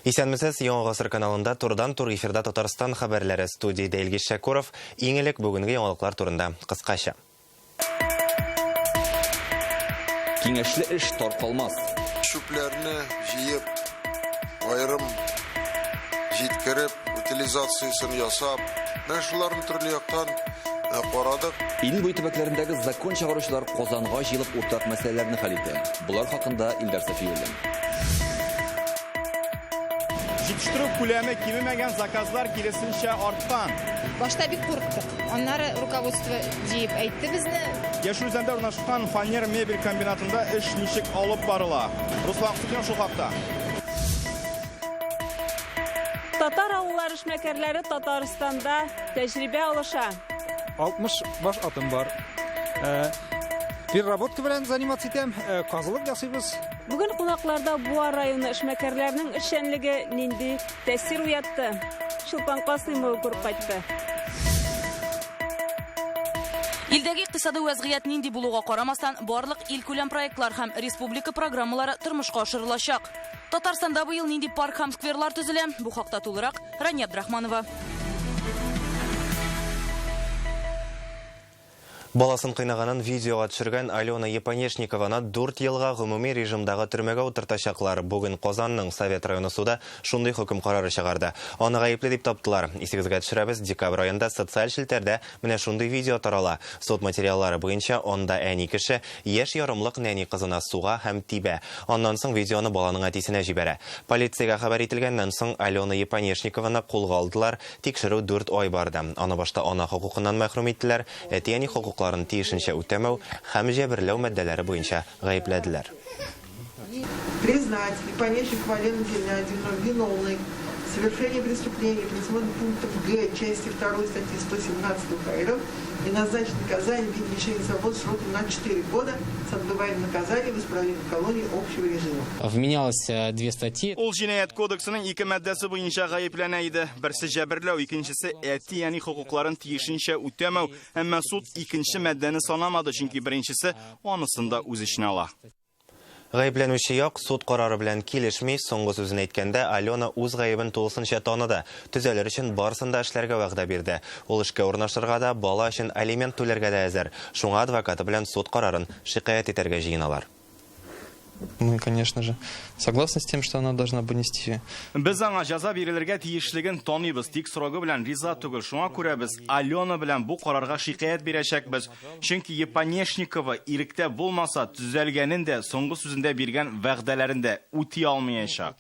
Исәнмесез, Яңа гасыр каналында турыдан-тур эфирда Татарстан хәбәрләре. Студиядә Илгиз Шәкуров. Иң элек бүгенге яңалыклар турында кыскача. Киңәшле эш таркалмас. Чүпләрне җыеп, аерым җиткереп, утилизациясен ясап, менә шуларны төрле яктан карадык. Идел буе төбәкләрендәге закон чыгаручылар Казанга җыелып уртак мәсьәләләрне хәл итә. Болар хакында Илдар Сафиуллин. Җитештерү күләме кимемәгән, заказлар киресенчә арткан. Башта бик курыктык. Аннары руководство җыеп әйтте безне. Яшел Үзәндә урнашкан фанер мебель комбинатында эш ничек алып барыла? Руслан Кутнев шул хакта. Татар авыллары эшмәкәрләре Татарстанда тәҗрибә алыша. 60 баш атым бар. Э, переработка белән заниматься итәм, э, казылык ясыйбыз. Бүген кунакларда Буа районы эшмәкәрләренең эшчәнлеге нинди тәэсир уятты? Чулпан Касыймова күреп кайтты. Илдәге икътисадый вәзгыять нинди булуга карамастан, барлык илкүләм проектлар һәм республика программалары тормышка ашырылачак. Татарстанда быел нинди парк һәм скверлар төзелә? Бу хакта тулырак Рания Абдрахманова. Баласын кыйнаганын видеога төшергән Алена Епанешникованы 4 елга гомуми режимдагы төрмәгә утыртачаклар. Бүген Казанның Совет районы суды шундый хөкем карары чыгарды. Аны гаепле дип таптылар. Исегезгә төшерәбез, декабрь аенда социаль челтәрдә менә шундый видео тарала. Суд материаллары буенча анда әни кеше яшь ярымлык нәни кызына суга һәм тибә. Аннан соң видеоны баланың әтисенә җибәрә. Полициягә хәбәр ителгәннән соң Алена Епанешникованы кулга алдылар. Тикшерү 4 ай барды. Аны башта ана хокукыннан мәхрүм иттеләр, әти-әни хокукларын тиешенчә үтәмәү һәм җәберләү маддәләре буенча гаепләделәр. Признать Епанешникову Алену Геннадьевну виновной в совершении преступления, предусмотренных пунктом Г части 2 статьи 117 УК РФ и назначить наказание в виде лишения свободы сроком на 4 года с отбыванием наказания в исправительной колонии общего режима. Вменялось две статьи. Ул җинаять кодексының ике маддәсе буенча гаепләнә иде. Берсе җәберләү, икенчесе әти-әни хокукларын тиешенчә үтәмәү. Әмма суд икенче маддәне санамады, чөнки беренчесе анысын да үз эченә ала. Гаепләнүче як суд карары белән килешми, соңгы сүзен әйткәндә Алена үз гаебен тулысынча таныды. Төзәлер өчен барысын да эшләргә вәгъдә бирде. Ул эшкә урнашырга да, бала өчен алимент түләргә дә әзер. Шуңа адвокаты белән суд карарын шикаять итәргә җыеналар. Мы, конечно же, согласны с тем, что она должна понести. Без аңа җәза бирелергә тиешлеген таныйбыз, тик срогы белән риза түгел. Шуңа күрә без Алена белән бу карарга шикаять бирәчәкбез. Чөнки Епанешникова иректә булмаса, төзәлгәнен дә, соңгы сүзендә биргән вәгъдәләрен дә үти алмаячак.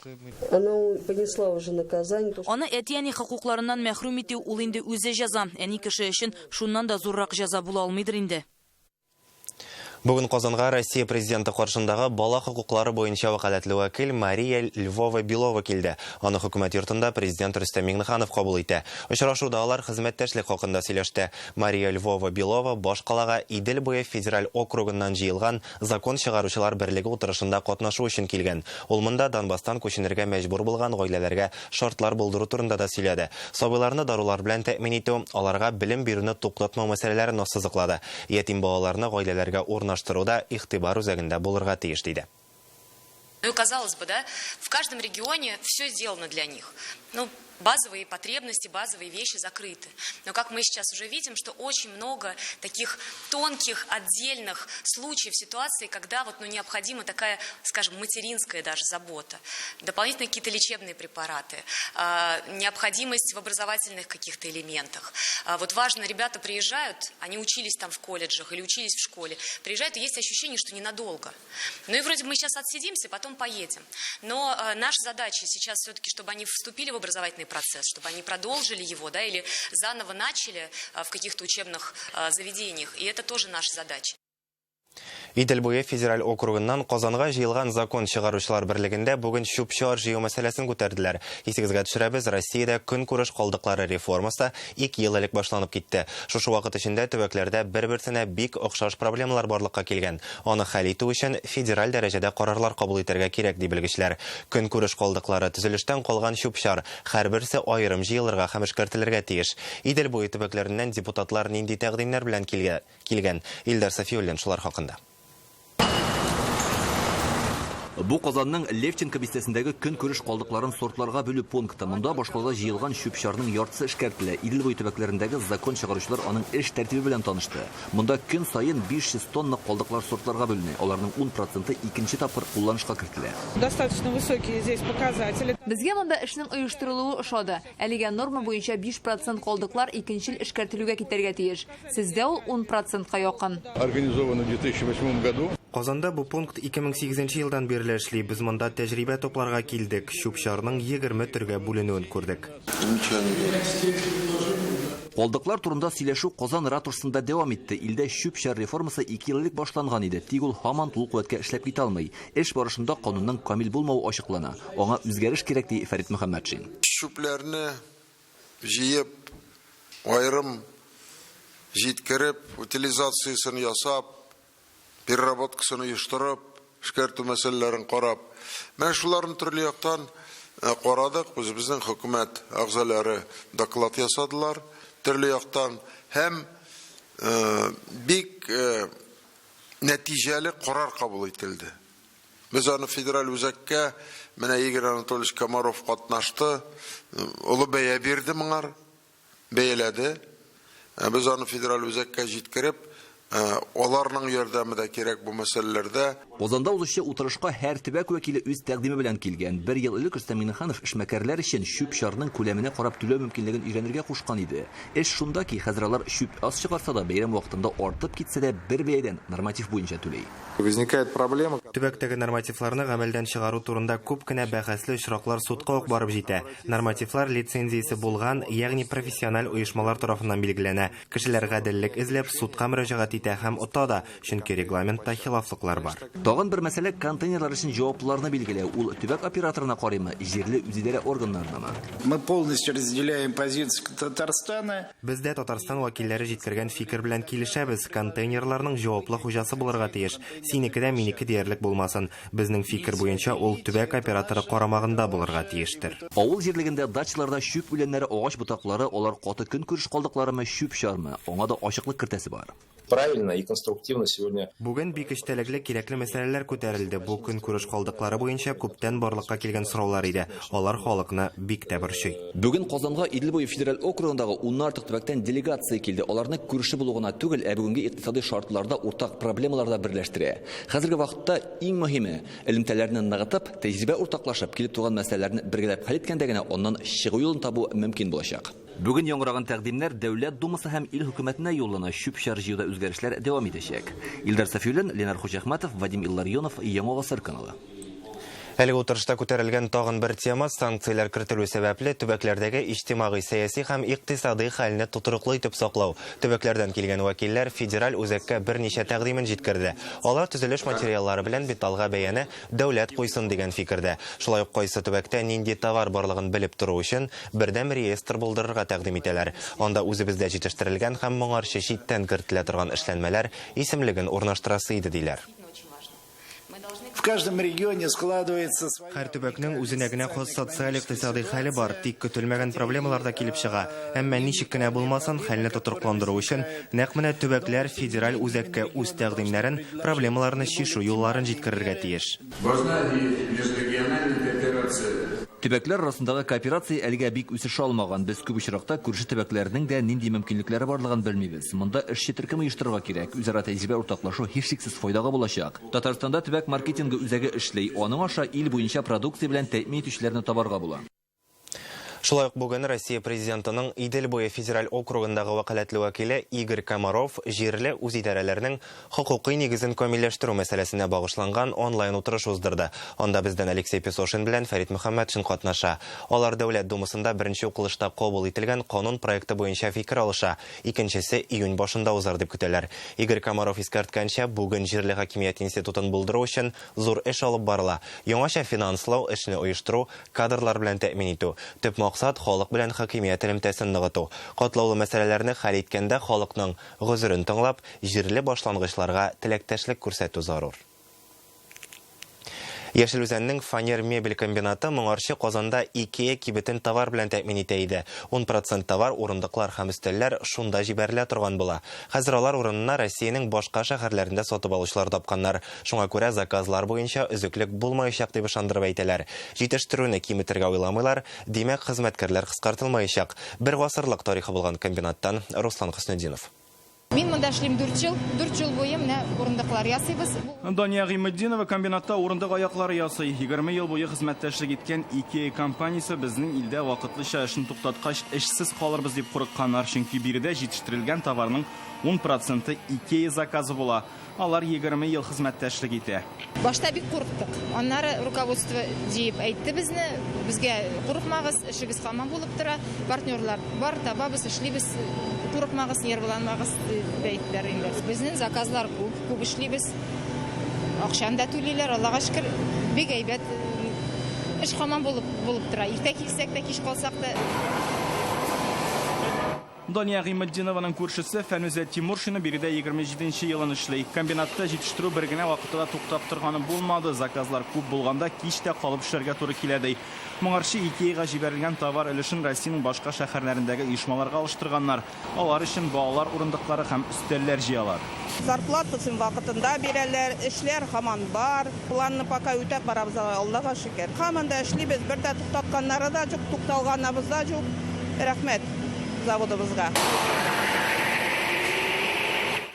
Она понесла уже наказание. Аны әти-әни хокукларыннан мәхрүм итү ул инде үзе җәза. Әни кеше өчен шуннан да зуррак җәза була алмыйдыр инде. Бүген Казанга Россия президенты каршындагы бала хокуклары буенча вәкаләтле вәкил Мария Львова-Белова килде. Аны хөкүмәт йортында президент Рөстәм Миңнеханов кабул итә. Очрашуда алар хезмәттәшлек хакында сөйләште. Мария Львова-Белова баш калага Идел буе федераль округыннан җыелган закон чыгаручылар берлеге утырышында катнашу өчен килгән. Ул монда Донбасстан күченергә мәҗбүр булган гаиләләргә шартлар булдыру турында да сөйләде. Сабыйларны дарулар белән тәэмин итү, аларга белем бирүне туктатмау мәсьәләләрен ассызыклады. Ятим балаларны гаиләләргә урнаштыру да игътибар үзәгендә булырга тиеш, диде. Ну и казалось бы, да, в каждом регионе все сделано для них. Ну, базовые потребности, базовые вещи закрыты. Но как мы сейчас уже видим, что очень много таких тонких, отдельных случаев, ситуаций, когда необходима такая, скажем, материнская даже забота, дополнительные какие-то лечебные препараты, необходимость в образовательных каких-то элементах. Важно, ребята приезжают, они учились там в колледжах или учились в школе, приезжают, и есть ощущение, что ненадолго. Ну и вроде мы сейчас отсидимся, потом поедем. Но наша задача сейчас все-таки, чтобы они вступили в образовательный процесс, чтобы они продолжили его, да, или заново начали в каких-то учебных заведениях. И это тоже наша задача. Идел буе федераль округыннан Казанга җыелган закон чыгаручылар берлегендә бүген чүп-чар җыю мәсьәләсен күтәрделәр. Исегезгә төшерәбез, Россиядә көнкүреш калдыклары реформасы 2 ел элек башланып китте. Шушы вакыт эчендә төбәкләрдә бер-берсенә бик охшаш проблемалар барлыкка килгән. Аны хәл итү өчен федераль дәрәҗәдә карарлар кабул итәргә кирәк, ди белгечләр. Көнкүреш калдыклары төзелештән калган чүп-чар һәрберсе аерым җыелырга һәм эшкәртелергә тиеш. Идел буе төбәкләреннән депутатлар нинди тәкъдимнәр белән килгән? Илдар Сафиуллин шулар хакында. Бу Казанның Левченко бистәсендәге көнкүреш калдыкларын сортларга бүлү пункты. Монда башкалада җыелган чүп-чарның яртысы эшкәртелә. Идел буе төбәкләрендәге закон чыгаручылар аның эш тәртибе белән танышты. Монда көн саен 500 тонна калдыклар сортларга бүленә. Аларның 10 проценты икенче тапкыр кулланышка кертелә. Достаточно высокие здесь показатели. Безгә монда эшнең оештырылуы ошады. Әлегә норма буенча 5 процент калдыклар икенчел эшкәртелүгә китәргә тиеш. Сездә ул 10 процентка якын. Организовано в 2008 году. Казанда бу пункт 2008 елдан бирле эшли. Без монда тәҗрибә тупларга килдек. Чүп-чарның 20 төргә бүленүен күрдек. Калдыклар турында сөйләшү Казан ратушасында дәвам итте. Илдә чүп-чар реформасы 2 ел элек башланган иде. Тик ул һаман тулы куәткә эшләп китә алмый. Эш барышында канунның камил булмавы ачыклана. Аңа үзгәреш кирәк, ди Фәрит Мөхәммәтшин. Чүпләрне җыеп, аерым җиткереп, утилизациясен ясап, переработкасын оештырып, эшкәртү мәсьәләләрен карап, менә шуларны төрле яктан карадык. Үзебезнең хөкүмәт әгъзалары доклад ясадылар төрле яктан һәм бик нәтиҗәле карар кабул ителде. Без аны федераль үзәккә, менә Игорь Анатольевич Комаров катнашты, олы бәя бирде моңар, бәяләде. Без аны федераль үзәккә җиткереп, аларның ярдәме дә кирәк бу мәсьәләләрдә. Казанда узучы утырышка һәр төбәк вәкиле үз тәкъдиме белән килгән. Бер ел элек Рөстәм Миңнеханов эшмәкәрләр өчен чүп-чарның күләменә карап түләү мөмкинлеген өйрәнергә кушкан иде. Эш шунда ки, хәзер алар чүп аз чыгарса да, бәйрәм вакытында артып китсә дә бер бәядән норматив буенча түли. Возникает проблема. Төбәктәге нормативларны гамәлдән чыгару турында күп кенә бәхәсле очраклар судка ук барып җитә. Нормативлар лицензиясе булган, ягъни профессиональ оешмалар тарафыннан билгеләнә. Кешеләр гаделлек эзләп судка мөрәҗәгать итә һәм ота да, чөнки регламентта хилафлыклар бар. Тагын бер мәсьәлә контейнерлар өчен җаваплыларны билгеләү. Ул төбәк операторына карыймы, җирле үзидарә органнарынамы? Мы полностью разделяем позицию Татарстана. Без дә Татарстан вәкилләре җиткергән фикер белән килешәбез. Контейнерларның җаваплы хуҗасы булырга тиеш. Синеке дә минеке диярлек булмасын. Безнең фикер буенча ул төбәк операторы карамагында булырга тиештер. Авыл җирлегендә дачаларда чүп үләннәре, агач ботаклары, алар каты көнкүреш калдыкларымы, чүп-чармы? Аңа да ачыклык кертәсе бар. Правильно и конструктивно сегодня. Бүген бик эчтәлекле кирәкле мәсьәләләр күтәрелде. Бу көнкүреш калдыклары буенча күптән барлыкка килгән сораулар иде. Алар халыкны бик тә борчый. Бүген Казанга Идел буе федераль округындагы уннан артык төбәктән делегация килде. Аларны күрше булу гына түгел, ә бүгенге икътисади шартларда уртак проблемалар да берләштерә. Хәзерге вакытта иң мөһиме элемтәләрне ныгытып, тәҗрибә уртаклашып, килеп туган мәсьәләләрне бергәләп хәл иткәндә генә аннан чыгу юлын табу мөмкин булачак. Бүген яңгыраган тәкъдимнәр Дәүләт Думасы һәм ил хөкүмәтенә юллана. Чүп-чар җыюда үзгәрешләр дәвам итәчәк. Илдар Сафиуллин, Ленар Хуҗахмәтов, Вадим Илларионов, Яңа Гасыр каналы. Әлеге утырышта күтәрелгән тагын бер тема санкцияләр кертелү сәбәпле төбәкләрдәге иҗтимагый, сәяси һәм икътисадый хәлне тотрыклы итеп саклау. Төбәкләрдән килгән вәкилләр федераль үзәккә берничә тәкъдимен җиткерде. Алар төзелеш материаллары белән металлга бәяне дәүләт куйсын дигән фикердә. Шулай ук кайсы төбәктә нинди товар барлыгын белеп тору өчен бердәм реестр булдырырга тәкъдим итәләр. Анда үзебездә җитештерелгән һәм моңарчы читтән кертелә торган эшләнмәләр исемлеген урнаштырасы иде диләр. В каждом регионе складывается своя... Һәр төбәкнең үзенә генә хас социаль-икътисадый хәле бар, тик көтелмәгән проблемалар да килеп чыга. Әмма ничек кенә булмасын, хәлне тотрыкландыру өчен нәкъ менә төбәкләр федераль үзәккә үз тәкъдимнәрен, проблемаларны чишү юлларын җиткерергә тиеш. Важна и межрегиональная кооперация. Төбәкләр арасындагы кооперация әлегә бик үсеш алмаган. Без күп очракта күрше төбәкләрнең дә нинди мөмкинлекләре барлыгын белмибез. Монда эшче төркем оештырырга кирәк. Үзара тәҗрибә уртаклашу һичшиксез файдага булачак. Татарстанда төбәк маркетингы үзәге эшли. Аның аша ил буенча продукция белән тәэмин итүчеләрне табарга була. Шулай ук бүген Россия президентының Идел буе федераль округындагы вәкаләтле вәкиле Игорь Комаров җирле үзидарәләрнең хокукый нигезен камилләштерү мәсьәләсенә багышланган онлайн утырыш уздырды. Анда бездән Алексей Песошин белән Фәрит Мөхәммәтшин катнаша. Алар Дәүләт Думасында беренче укылышта кабул ителгән канун проекты буенча фикер алыша. Икенчесе июнь башында узар дип көтәләр. Игорь Комаров искәрткәнчә, бүген җирле хакимият институтын булдыру өчен зур эш алып барыла. Яңача финанслау, эшне оештыру, кадрлар белән тәэмин итү. Төп максат халык белән хакимият элемтәсен ныгыту. Катлаулы мәсьәләләрне хәл иткәндә халыкның гозерен тыңлап, җирле башлангычларга теләктәшлек күрсәтү зарур. Яшел Үзәннең фанер мебель комбинаты моңарчы Казанда Икеа кибетен товар белән тәэмин итә иде. 10% товар, урындыклар һәм өстәлләр шунда җибәрелә торган була. Хәзер алар урынына Россиянең башка шәһәрләрендә сатып алучылар тапканнар. Шуңа күрә заказлар буенча өзеклек булмаячак дип ышандырып әйтәләр. Җитештерүне киметергә уйламыйлар, димәк, хезмәткәрләр кыскартылмаячак. Бер гасырлык тарихы булган комбинаттан Руслан Хөснетдинов. Мин монда эшлим 4 ел. 4 ел буе менә урындыклар ясыйбыз. Дания Гыйматдинова комбинатта урындык аяклары ясый. 20 ел буе хезмәттәшлек иткән Икеа компаниясе безнең илдә вакытлыча эшен туктаткач, эшсез калырбыз дип курыкканнар, чөнки биредә җитештерелгән товарның 10% Икеа заказы була. Алар 20 ел хезмәттәшлек итә. Башта бик курыктык. Аннары руководство җыеп әйтте безне, безгә курыкмагыз, эшегез һаман булып тора, партнерлар бар, табабыз, эшлибез, курыкмагыз, нервланмагыз дип әйттеләр инде. Безнең заказлар күп, күп эшлибез. Акчаны да түлиләр, Аллага шөкер, бик әйбәт. Эш һаман булып тора. Иртә килсәк тә, кич калсак та. Дания Гыйматдинованың күршесе Фәнүзә Тимуршина биредә 27 елын эшли. Комбинатта җитештерү бер генә вакытта да туктап торганы булмады. Заказлар күп булганда кич тә калып эшләргә туры килә ди. Моңарчы Икеага җибәрелгән товар өлешен Россиянең башка шәһәрләрендәге оешмаларга алыштырганнар. Алар өчен балалар урындыклары һәм өстәлләр җыялар. Зарплатасын вакытында бирәләр, эшләр һаман бар. Планны пока үтәп барабыз, Аллага шөкер. Һаман да эшлибез, бер дә туктатканнары да юк, тукталганыбыз да юк. Рәхмәт заводыбызга.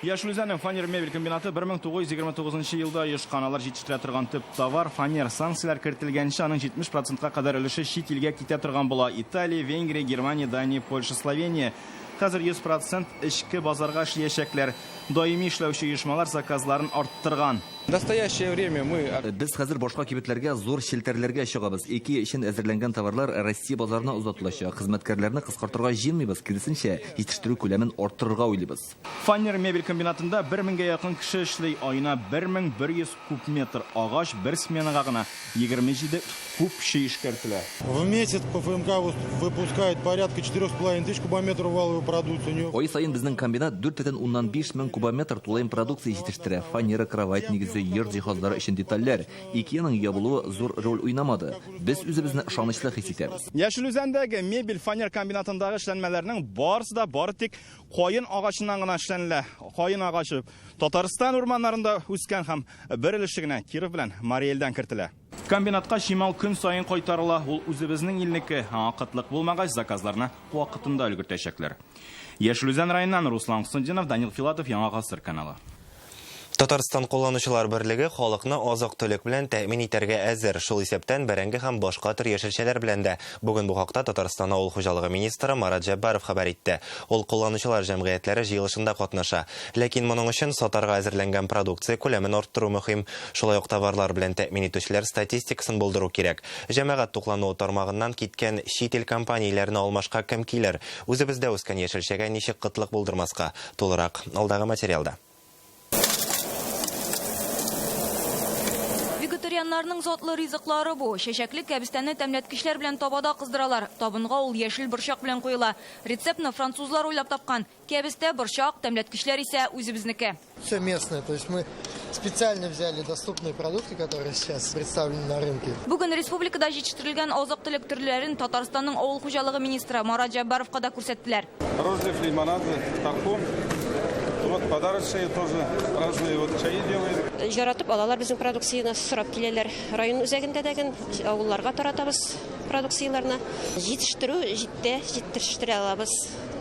Яшел Үзәннең фанер мебель комбинаты 1929 елда оешкан. Алар җитештерә торган төп товар фанер. Санкцияләр кертелгәнче аның 70%-ка кадәр өлеше чит илгә китә торган була. Италия, Венгрия, Германия, Дания, Польша, Словения. Хәзер 100% эчке базарга эшләячәкләр. Даими эшләүче оешмалар заказларын арттырган. В настоящее время мы Без хәзер башка кибетләргә, зур челтәрләргә чыгабыз. Икеа өчен әзерләнгән товарлар Россия базарына озатылачак. Хезмәткәрләрне кыскартырга җыенмыйбыз, киресенчә, җитештерү күләмен арттырырга уйлыйбыз. Фанер мебель комбинатында 1000гә якын кеше эшли. Аена 1100 куб метр агач бер сменага гына 27 куб чөй эшкәртелә. В месяц ПФМК выпускает порядка четырех с половиной тысяч кубометров валовой продукции. У него Ай саен безнең комбинат 4,5 мең кубометр тулаем продукция җитештерә. Фанера, кровать нигезе, йорт җиһазлары өчен детальләр. Икеаның ябылуы зур роль уйнамады. Без үзебезне ышанычлы хис итәбез. Яшел Үзәндәге мебель фанер комбинатындагы эшләнмәләрнең барысы да бары тик каен агачыннан гына эшләнелә. Каен агачы Татарстан урманнарында үскән һәм бер өлеше генә Киров белән Марий Элдән кертелә. Комбинатка чимал көн саен кайтарыла. Ул үзебезнең илнеке. Аңа кытлык булмагач, заказларны вакытында өлгертәчәкләр. Яшел Үзән районыннан Руслан Хөснетдинов, Данил Филатов, Яңа Гасыр каналы. Татарстан кулланучылар берлеге халыкны азык-төлек белән тәэмин итәргә әзер. Шул исәптән бәрәңге һәм башка төр яшелчәләр белән дә. Бүген бу хакта Татарстан авыл хуҗалыгы министры Марат Җәббаров хәбәр итте. Ул кулланучылар җәмгыятьләре җыелышында катнаша. Ләкин моның өчен сатарга әзерләнгән продукция күләмен арттыру мөһим. Шулай ук товарлар белән тәэмин итүчеләр статистикасын булдыру кирәк. Җәмәгать туклануы тармагыннан киткән чит ил компанияләрен алмашка кем килер? Үзебездә үскән яшелчәгә ничек кытлык булдырмаска? Тулырак алдагы материалда. Вегетарианнарның затлы ризыклары бу. Чәчәкле кәбестәне тәмләткечләр белән табада кыздыралар. Табынга ул яшел борчак белән куела. Рецептны французлар уйлап тапкан. Кәбестә, борчак, тәмләткечләр исә үзебезнеке. Все местное, то есть мы специально взяли доступные продукты, которые сейчас представлены на рынке. Бүген республикада җитештерелгән азык-төлек төрләрен Татарстанның авыл хуҗалыгы министры Марат Җәббаровка да күрсәттеләр. Розлив, лимонады, тархун. Вот подарочные тоже разные чаи делаем. Яратып алалар безнең продукцияне, сорап киләләр. Район үзәгендә дә ген авылларга таратабыз продукцияләрне. Җитештерү җитте, җитештерә алабыз.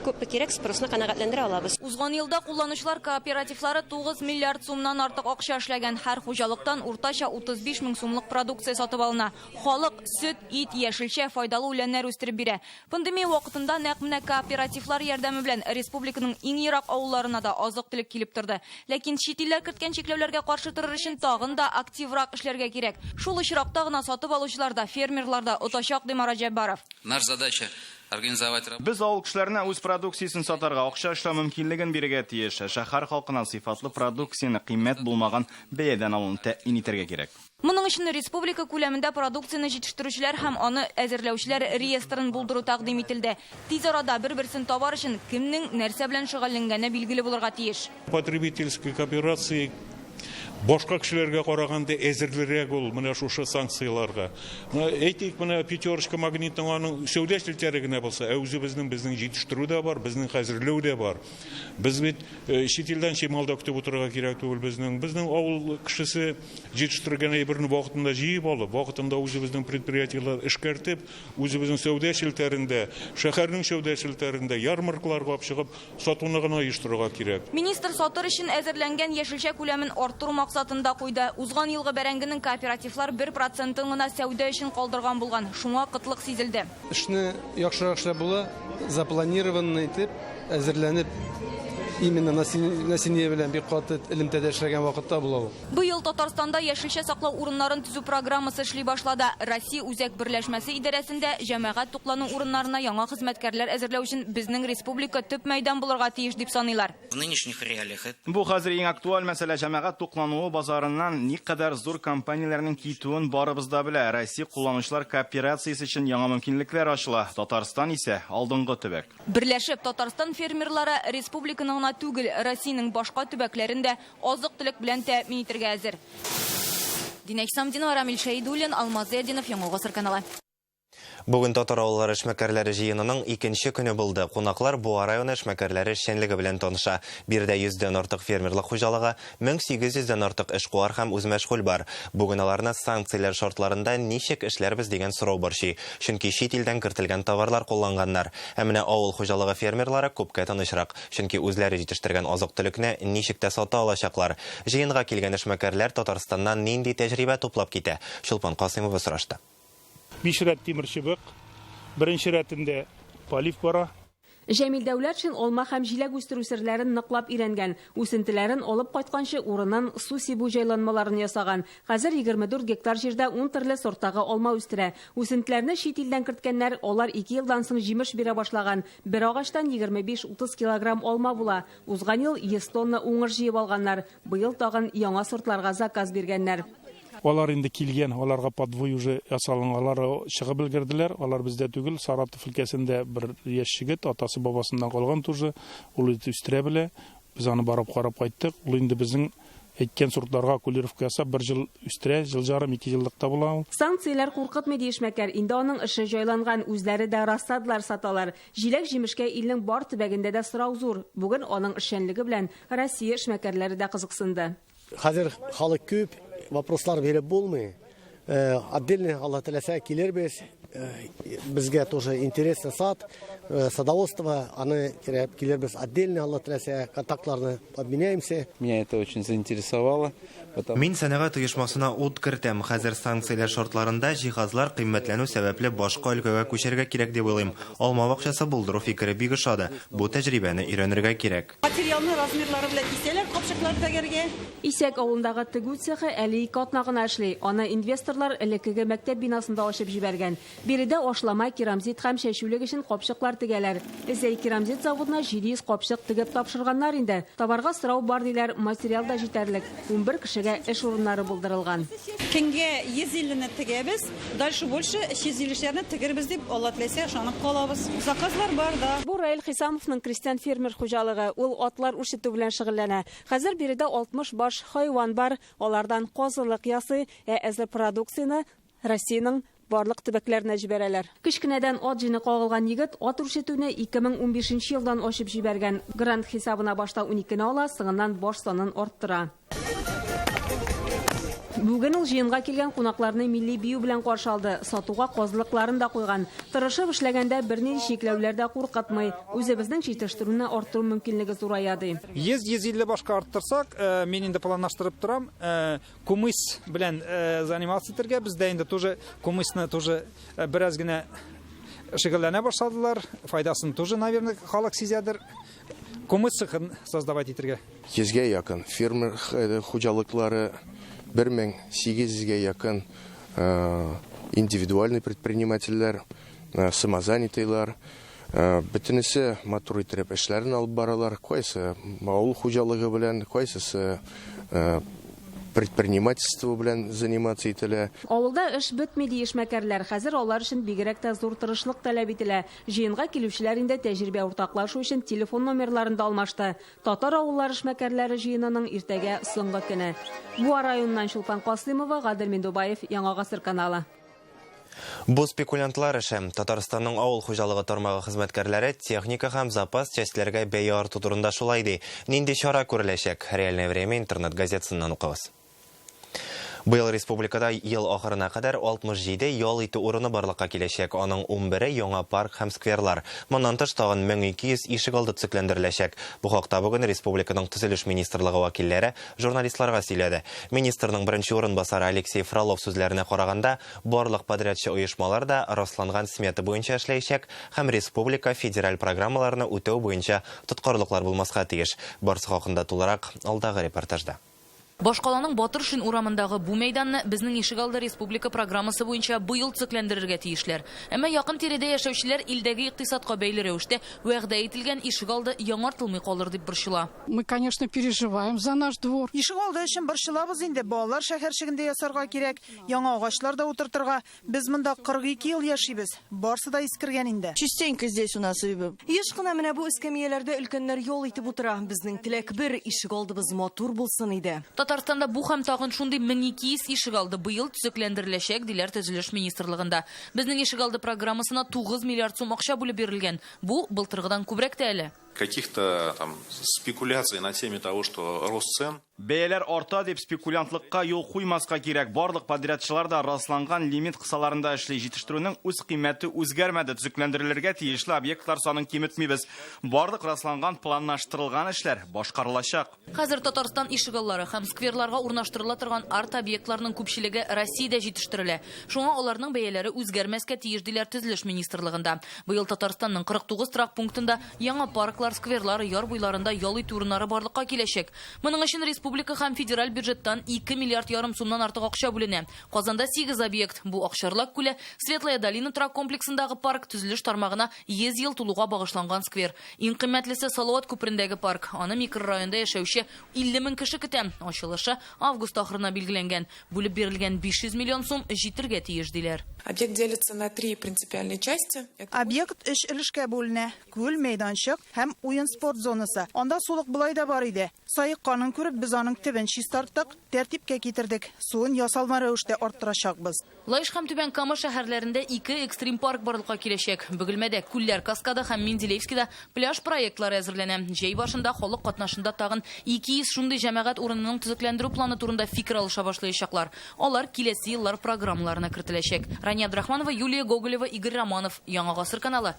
Күпме кирәк, спросны канәгатьләндерә алабыз. Узган елда кулланучылар кооперативлары 9 миллиард сумнан артык акча эшләгән. Һәр хуҗалыктан уртача 35 мең сумлык продукция сатып алына. Халык сөт, ит, яшелчә, файдалы үләннәр үстереп бирә. Пандемия вакытында нәкъ менә кооперативлар ярдәме белән республиканың иң ерак авылларына да азык-төлек килеп торды. Ләкин чит илләр керткән чикләүләргә каршы торыр өчен тагын да активрак эшләргә кирәк. Шул очракта гына сатып алучылар да, фермерлар да отачак, ди Марат Җәббаров. Наша задача организовать работу. Без авыл кешеләренә үз продукциясен сатарга, акча эшләү мөмкинлеген бирергә тиеш. Шәһәр халкына сыйфатлы продукцияне кыйммәт булмаган бәядән алуны тәэмин итәргә кирәк. Моның өчен республика күләмендә продукцияне җитештерүчеләр һәм аны әзерләүчеләр реестрын булдыру тәкъдим ителде. Тиз арада бер-берсен табар өчен кемнең нәрсә белән шөгыльләнгәне билгеле булырга тиеш. Потребительской кооперации Башка кешеләргә караганда әзерлерәк ул менә шушы санкцияләргә. Менә әйтик, менә Пятерочка, Магнитның аның сәүдә челтәре генә булса, ә үзебезнең безнең җитештерү дә бар, безнең хәзерләү дә бар. Без бит чит илдән чимал да көтеп утырырга кирәк түгел безнең. Безнең авыл кешесе җитештергән әйберне вакытында җыеп алып, вакытында үзебезнең предприятиеләр эшкәртеп, үзебезнең сәүдә челтәрендә, шәһәрнең сәүдә челтәрендә ярмаркаларга алып чыгып сатуны гына оештырырга кирәк. Министр сатыр өчен әзерләнгән яшелчә күләмен арттыру максатында куйды. Узган елгы бәрәңгенең кооперативлар 1%-ын гына сәүдә өчен калдырган булган. Шуңа кытлык сизелде. Эшне яхшырак эшләп була, запланированный итеп, әзерләнеп, именно население белән бик каты элемтәдә эшләгән вакытта була ул. Быел Татарстанда яшелчә саклау урыннарын төзү программасы эшли башлады. Россия үзәк берләшмәсе идарәсендә җәмәгать туклану урыннарына яңа хезмәткәрләр әзерләү өчен безнең республика төп мәйдан булырга тиеш дип саныйлар. В нынешних реалиях это Бу хәзер иң актуаль мәсьәлә җәмәгать туклануы базарыннан никадәр зур компанияләрнең китүен барыбыз да белә. Россия кулланучылар кооперациясе өчен яңа мөмкинлекләр ачыла. Татарстан исә алдынгы төбәк. Берләшеп Татарстан фермерлары республиканы гына түгел, Россиянең башка төбәкләрен дә азык-төлек белән тәэмин итәргә әзер. Динә Исламдинова, Рамил Шәйдуллин, Алмаз Зыятдинов, Яңа Гасыр каналы. Бүген татар авыллары эшмәкәрләре җыенының икенче көне булды. Кунаклар Буа районы эшмәкәрләре эшчәнлеге белән таныша. Биредә 100дән артык фермерлык хуҗалыгы, 1800дән артык эшкуар һәм үзмәшгуль бар. Бүген аларны санкцияләр шартларында ничек эшләрбез дигән сорау борчый. Чөнки чит илдән кертелгән товарлар кулланганнар. Ә менә авыл хуҗалыгы фермерлары күпкә тынычрак. Чөнки үзләре җитештергән азык-төлекне ничек тә сата алачаклар. Җыенга килгән эшмәкәрләр Татарстаннан нинди тәҗрибә туплап китә? Чулпан Касыймова сорашты. 5 рәт тимер чыбык, беренче рәтендә полив бара. Җәмил Дәүләтшин алма һәм җиләк үстерү серләрен ныклап өйрәнгән. Үсентеләрен алып кайтканчы урыннан су сибү җайланмаларын ясаган. Хәзер 24 гектар җирдә 10 төрле сорттагы алма үстерә. Үсентеләрне чит илдән керткәннәр, алар 2 елдан соң җимеш бирә башлаган. Бер агачтан 25-30 килограмм алма була. Узган ел 100 тонна уңыш җыеп алганнар. Быел тагын яңа сортларга заказ биргәннәр. Алар инде килгән, аларга подвой уже ясалган, алар чыгып өлгерделәр, алар бездә түгел, Саратов өлкәсендә бер яшь егет, атасы бабасыннан калган тоже, ул үстерә белә. Без аны барып карап кайттык. Ул инде безнең әйткән сортларга окулировка ясап, бер ел үстерә, ел ярым, 2 еллыкта була ул. Санкцияләр куркытмый ди эшмәкәр. Инде аның эше җайланган, үзләре дә рассадалар саталар. Җиләк-җимешкә илнең бар төбәгендә дә сорау зур. Бүген аның эшчәнлеге белән Россия эшмәкәрләре дә кызыксынды. Хәзер халык күп, вопрослар биреп булмый. Отдельно Алла теләсә килербез. Безгә тоже интересно сад, садоводство, аны кирәк килербез отдельно, Алла теләсә, контактларны обменяемся. Меня это очень заинтересовало. Мин сәнәгать оешмасына ут кертәм. Хәзер санкцияләр шартларында җиһазлар кыйммәтләнү сәбәпле башка өлкәгә күчәргә кирәк дип уйлыйм. Алма бакчасы булдыру фикере бик ошады. Бу тәҗрибәне өйрәнергә кирәк. Материалны размерлары белән кисәләр, капчыклар тегәргә. Исәк авылындагы тегү цехы әле 2 атна гына эшли. Аны инвесторлар элеккеге мәктәп бинасында ачып җибәргән. Биредә ашлама, керамзит һәм чәчүлек өчен капчыклар тегәләр. Зәй керамзит заводына 700 капчык тегеп тапшырганнар инде. Товарга сорау бар диләр, материал да җитәрлек. 11 кешегә эш урыннары булдырылган. Көнгә 150-не тегәбез, дальше больше 350-ләрне тегербез дип Алла теләсә ышанып калабыз. Заказлар бар да. Бу Раил Хисамовның крестьян фермер хуҗалыгы. Ул атлар үрчетү белән шөгыльләнә. Хәзер биредә 60 баш хайван бар. Алардан казылык ясый, ә әзер продукцияне Россиянең барлык төбәкләренә җибәрәләр. Кечкенәдән ат җене кагылган егет ат үрчетүне 2015 елдан ачып җибәргән. Грант хисабына башта 12-не ала, соңыннан баш санын арттыра. Бүген ул җыенга килгән кунакларны милли бию белән каршы алды. Сатуга казылыкларын да куйган. Тырышып эшләгәндә бернинди чикләүләр дә куркытмый. Үзебезнең җитештерүне арттыру мөмкинлеге зурая ди. 100-150 башка арттырсак, мин инде планлаштырып торам, кумыс белән заниматься итәргә. Бездә инде тоже кумысны тоже бераз генә шөгыльләнә башладылар. Файдасын тоже, наверное, халык сизәдер. Кумыс цехын создавать итәргә. 100гә якын фермер хуҗалыклары, 1800гә якын индивидуальный предпринимательләр, самозанятыйлар, бөтенесе матур итеп эшләрен алып баралар. Кайсы авыл хуҗалыгы белән, кайсысы Предпринимательство белән заниматься ителә. Авылда эш бетми, ди эшмәкәрләр. Хәзер алар өчен бигрәк тә зур тырышлык таләп ителә. Җыенга килүчеләр инде тәҗрибә уртаклашу өчен телефон номерларын да алмашты. Татар авыллары эшмәкәрләре җыенының иртәгә соңгы көне. Буа районыннан Чулпан Касыймова, Гадел Миндубаев, Яңа Гасыр каналы. Бу спекулянтлар эше. Татарстанның авыл хуҗалыгы тармагы хезмәткәрләре техника һәм запас частьләргә бәя арту турында шулай ди. Нинди чара күреләчәк? Реальное время интернет газетасыннан укыгыз. Быел республикада ел ахырына кадәр 67 ял итү урыны барлыкка киләчәк. Аның 11-е яңа парк һәм скверлар. Моннан тыш тагын 1200 ишегалды төзекләндереләчәк. Бу хакта бүген республиканың төзелеш министрлыгы вәкилләре журналистларга сөйләде. Министрның беренче урынбасары Алексей Фролов сүзләренә караганда, барлык подрядчы оешмалар да расланган смета буенча эшләячәк һәм республика федераль программаларны үтәү буенча тоткарлыклар булмаска тиеш. Барсы хакында тулырак алдагы репортажда. Башкаланың Батыршин урамындагы бу мәйданны безнең ишегалды республика программасы буенча быел төзекләндерергә тиешләр. Әмма якын тирәдә яшәүчеләр илдәге икътисадка бәйле рәвештә вәгъдә ителгән ишегалды яңартылмый калыр дип борчыла. Мы, конечно, переживаем за наш двор. Ишегалды өчен борчылабыз инде. Балалар шәһәрчегендә ясарга кирәк, яңа агачлар да утыртырга. Без монда 42 ел яшибез. Барсы да искергән инде. Частенько здесь у нас. Еш кына менә бу эскәмияләрдә өлкәннәр ял итеп утыра. Безнең теләк бер, ишегалдыбыз матур булсын иде. Татарстанда бу һәм тагын шундый 1200 ишегалды быел төзекләндереләчәк, диләр төзелеш министрлыгында. Безнең ишегалды программасына 9 миллиард сум акча бүлеп бирелгән. Бу былтыргыдан күбрәк тә әле. Каких-то там спекуляций на теме того, что рост цен. Бәяләр арта дип спекулянтлыкка юл куймаска кирәк. Барлык подрядчылар да расланган лимит кысаларында эшли. Җитештерүнең үз кыйммәте үзгәрмәде. Төзекләндерелергә тиешле объектлар санын киметмибез. Барлык расланган планлаштырылган эшләр башкарылачак. Хәзер Татарстан ишегаллары һәм скверларга урнаштырыла торган арт-объектларның күпчелеге Россиядә җитештерелә. Шуңа аларның бәяләре үзгәрмәскә тиеш, диләр төзелеш министрлыгында. Быел Татарстанның 49 торак пунктында яңа парклар, скверлар, яр буйларында ял итү урыннары барлыкка киләчәк. Моның өчен республика һәм федераль бюджеттан 2 миллиард ярым сумнан артык акча бүленә. Казанда 8 объект. Бу Акчарлак күле, Светлая долина торак комплексындагы парк, төзелеш тармагына 100 ел тулуга багышланган сквер. Иң кыйммәтлесе Салават күперендәге парк. Аны микрорайонда яшәүче 50 мең кеше көтә. Ачылышы август ахырына билгеләнгән. Бүлеп бирелгән 500 миллион сум җитергә тиеш, диләр. Объект делится на три принципиальные части. Объект өч өлешкә бүленә. Күл, мәйданчык һәм уен спорт зонасы. Анда сулык болай да бар иде. Саекканын күреп, без аның төбен чистарттык, тәртипкә китердек. Суын ясалма рәвештә арттырачакбыз. Лаеш һәм Түбән Кама шәһәрләрендә 2 экстрим парк барлыкка киләчәк. Бөгелмәдә Күлләр каскады һәм Менделеевскида пляж проектлары әзерләнә. Җәй башында халык катнашында тагын 200 шундый җәмәгать урынының төзекләндерү планы турында фикер алыша башлаячаклар. Алар киләсе еллар программаларына кертеләчәк. Рания Абдрахманова, Юлия Гоголева, Игорь Романов. Яңа Гасыр каналы.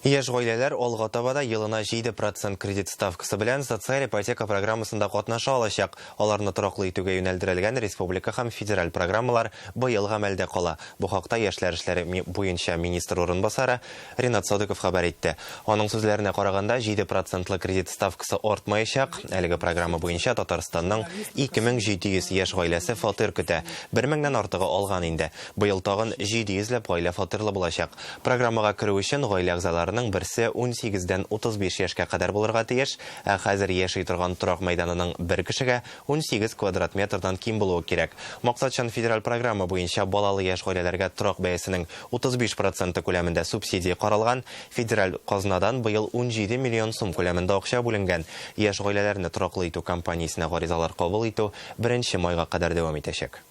Яшь гаиләләр алга таба да елына 7% кредит ставкасы белән социаль ипотека программасында катнаша алачак. Аларны тораклы итүгә юнәлдерелгән республика һәм федераль программалар быел гамәлдә кала. Бу хакта яшьләр эшләре буенча министр урынбасары Ринат Садыков хәбәр итте. Аның сүзләренә караганда, 7% кредит ставкасы артмаячак. Әлеге программа буенча Татарстанның 2700 яшь гаиләсе фатир көтә. 1000-нән артыгы алган инде. Быел тагын 700 ләп гаилә фатирлы булачак. Программага керү өчен гаилә әгъзаларының берсе 18-дән 35 яшькә кадәр булырга тиеш, ә хәзер яши торган торак мәйданының бер кешегә 18 квадрат метрдан ким булуы кирәк. Максатчан федераль программа буенча балалы яшь гаиләләргә торак бәясенең 35% күләмендә субсидия каралган. Федераль казнадан быел 17 миллион сум күләмендә акча бүленгән. Яшь гаиләләрне тораклы итү компаниясенә гаризалар кабул итү 1 майга кадәр дәвам итәчәк.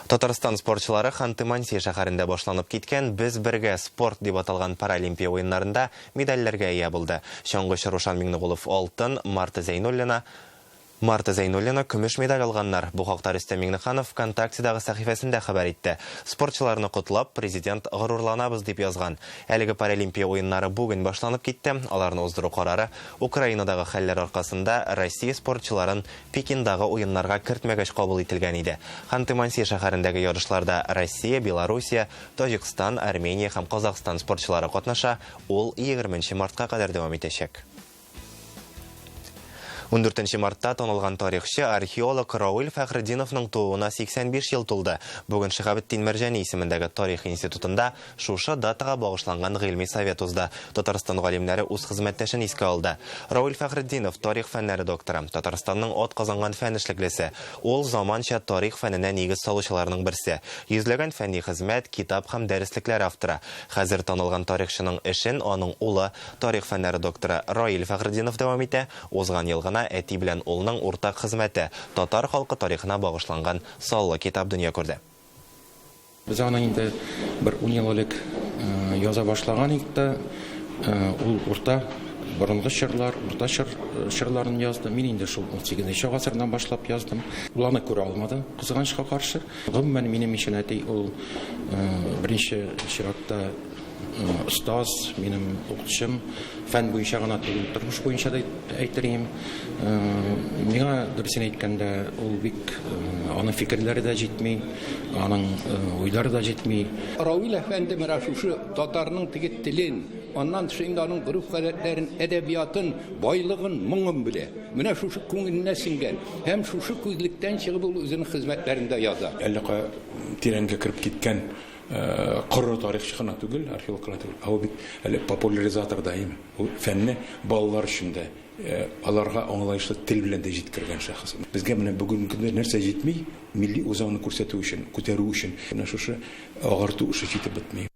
Татарстан спортчылары Ханты-Мансий шәһәрендә башланып киткән «Без бергә спорт» дип аталган паралимпия уеннарында медальләргә ия булды. Чаңгычы Рушан Миңнегулов алтын, Марта Зәйнуллина көмеш медаль алганнар. Бу хакта Рөстәм Миңнеханов ВКонтактедагы сәхифәсендә хәбәр итте. Спортчыларны котлап, президент горурланабыз дип язган. Әлеге паралимпия уеннары бүген башланып китте. Аларны уздыру карары Украинадагы хәлләр аркасында Россия спортчыларын Пекиндагы уеннарга кертмәгәч кабул ителгән иде. Ханты-Мансий шәһәрендәге ярышларда Россия, Белоруссия, Таҗикстан, Армения һәм Казахстан спортчылары катнаша. Ул 20 мартка кадәр дәвам итәчәк. 14 мартта танылган тарихчы, археолог Рауил Фәхретдиновның тууына 85 ел тулды. Бүген Шиһабетдин Мәрҗани исемендәге тарих институтында шушы датага багышланган гыйльми совет узды. Татарстан галимнәре үз хезмәттәшен искә алды. Рауил Фәхретдинов тарих фәннәре докторы, Татарстанның атказанган фән эшлеклесе. Ул заманча тарих фәненә нигез салучыларның берсе. Йөзләгән фәнни хезмәт, китап һәм дәреслекләр авторы. Хәзер танылган тарихчының эшен аның улы, тарих фәннәре докторы Раил Фәхретдинов дәвам итә. Узган ел гына әти белән улның уртак хезмәте татар халкы тарихына багышланган саллы китап дөнья күрде. Без аны инде бер 10 ел элек яза башлаган идек тә, ул урта борынгы чорлар, урта чор чорларын язды. Мин инде шул 18 гасырдан башлап яздым. Ул аны күрә алмады, кызганычка каршы. Гомумән, минем өчен әти ул беренче чиратта остаз, минем укытучым, фән буенча гына түгел, тормыш буенча да әйтер идем. Миңа дөресен әйткәндә, ул бик аның фикерләре дә җитми, аның уйлары да җитми. Равил әфәнде менә шушы татарның теге телен, аннан тыш инде аның гореф-гадәтләрен, әдәбиятын, байлыгын, моңын белә. Менә шушы күңеленә сеңгән һәм шушы күзлектән чыгып ул үзенең хезмәтләрендә яза. Әллә кая тирәнгә кереп киткән коры тарихчы гына түгел, археолог кына түгел, ә ул бит әле популяризатор да, әйеме? Ул фәнне балалар өчен дә, аларга аңлаешлы тел белән дә җиткергән шәхес. Безгә менә бүгенге көндә нәрсә җитми, милли үзаңны күрсәтү өчен, күтәрү өчен, менә шушы агарту эше җитеп бетми.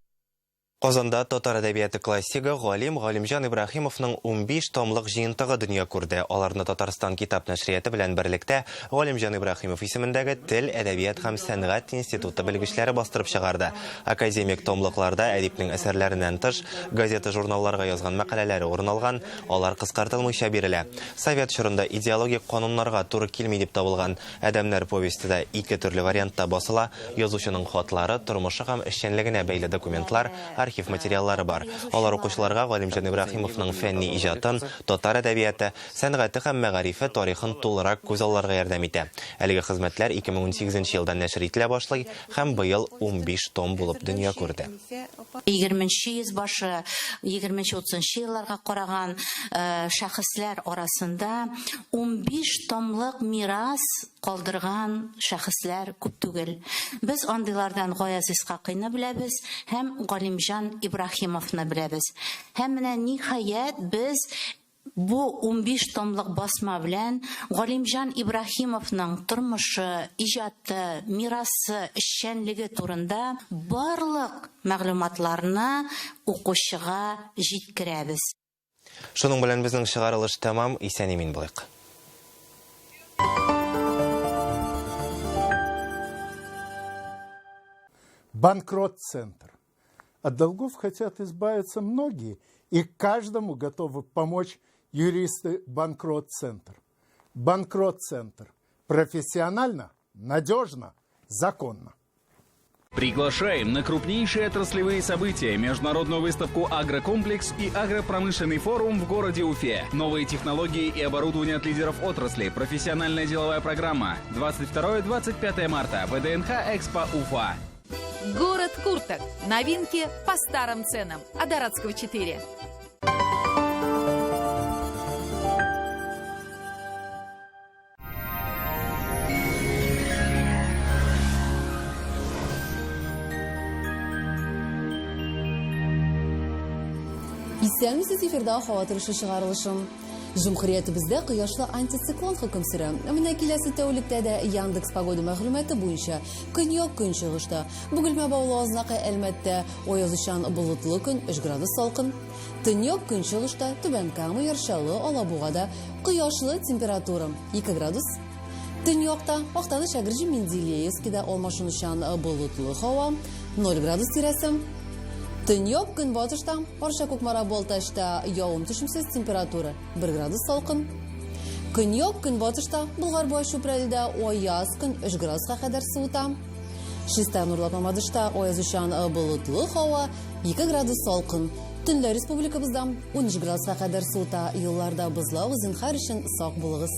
Казанда татар әдәбияты классигы галим Галимҗан Ибраһимовның 15 томлык җыентыгы дөнья күрде. Аларны Татарстан китап нәшрияты белән берлектә Галимҗан Ибраһимов исемендәге Тел, әдәбият һәм сәнгать институты белгечләре бастырып чыгарды. Академик томлыкларда әдипнең әсәрләреннән тыш, газета-журналларга язган мәкаләләре урын алган, алар кыскартылмыйча бирелә. Совет чорында идеологик кануннарга туры килми дип табылган Адәмнәр повесте дә ике төрле вариантта басыла. Язучының хатлары, тормышы һәм эшчәнлегенә бәйле документлар, архив материаллары бар. Алар укучыларга Галимҗан Ибраһимовның фәнни иҗатын, татар әдәбияты, сәнгате һәм мәгарифе тарихын тулырак күзалларга ярдәм итә. Әлеге хезмәтләр 2018 елда нәшер ителә башлый һәм быел 15 том булып дөнья күрде. Егерменче йөз башы, егерменче-утызынчы елларга караган шәхесләр арасында 15 томлык мирас калдырган шәхесләр күп түгел. Без андыйлардан Гаяз Исхакыйны беләбез һәм Галимҗан Ибраһимовны беләбез. Һәм менә ниһаять без бу 15 томлык басма белән Галимҗан Ибраһимовның тормышы, иҗаты, мирасы, эшчәнлеге турында барлык мәгълүматларны укучыга җиткерәбез. Шуның белән безнең чыгарылыш тәмам. Исән-имин булыйк. Банкрот-центр. От долгов хотят избавиться многие, и каждому готовы помочь юристы Банкрот-центр. Банкрот-центр. Профессионально, надежно, законно. Приглашаем на крупнейшие отраслевые события, международную выставку «Агрокомплекс» и агропромышленный форум в городе Уфе. Новые технологии и оборудование от лидеров отрасли, профессиональная деловая программа. 22-25 марта. ВДНХ «Экспо Уфа». Город курток. Новинки по старым ценам. Адоратского 4. Исәнмесез, эфирда һава торышы чыгарылышым. Җөмһүриятебездә кояшлы антициклон хөкем сөрә. Менә киләсе тәүлектә дә Яндекс Погода мәгълүматы буенча көньяк көнчыгышта, Бөгелмә Баулы Азнакай Әлмәттә аязучан болытлы көн, 3 градус салкын. Төньяк көнчыгышта Түбән Кама, Яр Чаллы, Алабугада кояшлы температура 2 градус. Төньякта Актаныш, Әгерҗе, Менделеевскида алмашынучан болытлы һава 0 градус тирәсе. Төньяк көнбатышта Арча, Кукмара, Балтачта явым-төшемсез температура 1 градус салкын. Көньяк көнбатышта Болгар буа Чүпрәледә аяз көн 3 градуска кадәр суыта. Чистай Нурлат Мамадышта аязучан болытлы һава 2 градус салкын. Төнлә республикабызда 13 градуска кадәр суыта. Юлларда бозлавык, зинһар өчен сак булыгыз.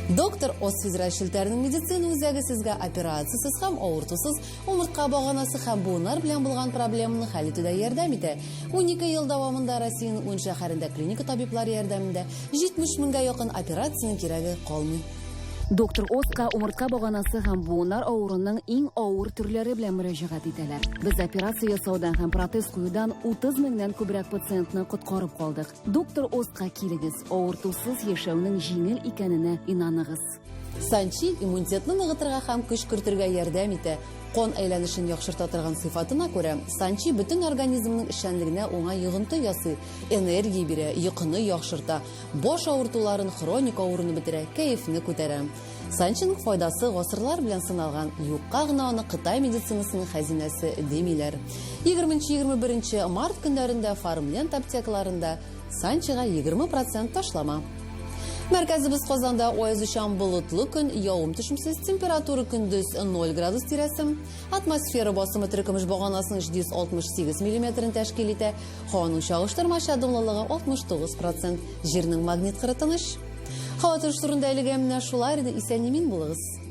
Доктор Ос федераль челтәренең медицина үзәге сезгә операциясез һәм авыртусыз умыртка баганасы һәм буыннар белән булган проблеманы хәл итүдә ярдәм итә. 12 ел дәвамында Россиянең ун шәһәрендә клиника табиблары ярдәмендә 70 меңгә якын операциянең кирәге калмый. Доктор Оска умыртка баганасы һәм буыннар авыруының иң авыр төрләре белән мөрәҗәгать итәләр. Без операция ясаудан һәм протез куюдан 30 меңнән күбрәк пациентны коткарып калдык. Доктор Оска килегез, авыртусыз яшәүнең җиңел икәненә инаныгыз. Санчи иммунитетны ныгытырга һәм көч кертергә ярдәм итә. Кан әйләнешен яхшырта торган сыйфатына күрә, санчи бөтен организмның эшчәнлегенә уңай йогынты ясый, энергия бирә, йокыны яхшырта, баш авыртуларын, хроник авыруны бетерә, кәефне күтәрә. Санчиның файдасы гасырлар белән сыналган, юкка гына аны Кытай медицинасының хәзинәсе димиләр. 20-21 март көннәрендә Фармленд аптекаларында Санчига 20 процент ташлама. Мәркәзебез Казанда аязучан болытлы көн, явым-төшемсез, температура көндез 0 градус тирәсе. Атмосфера басымы терекөмеш баганасының 768 миллиметрын тәшкил итә. Һаваның чагыштырмача дымлылыгы 69 процент. Җирнең магнит кыры тыныч. Һава торышы турында әлегә менә шулар иде. Исән-имин булыгыз.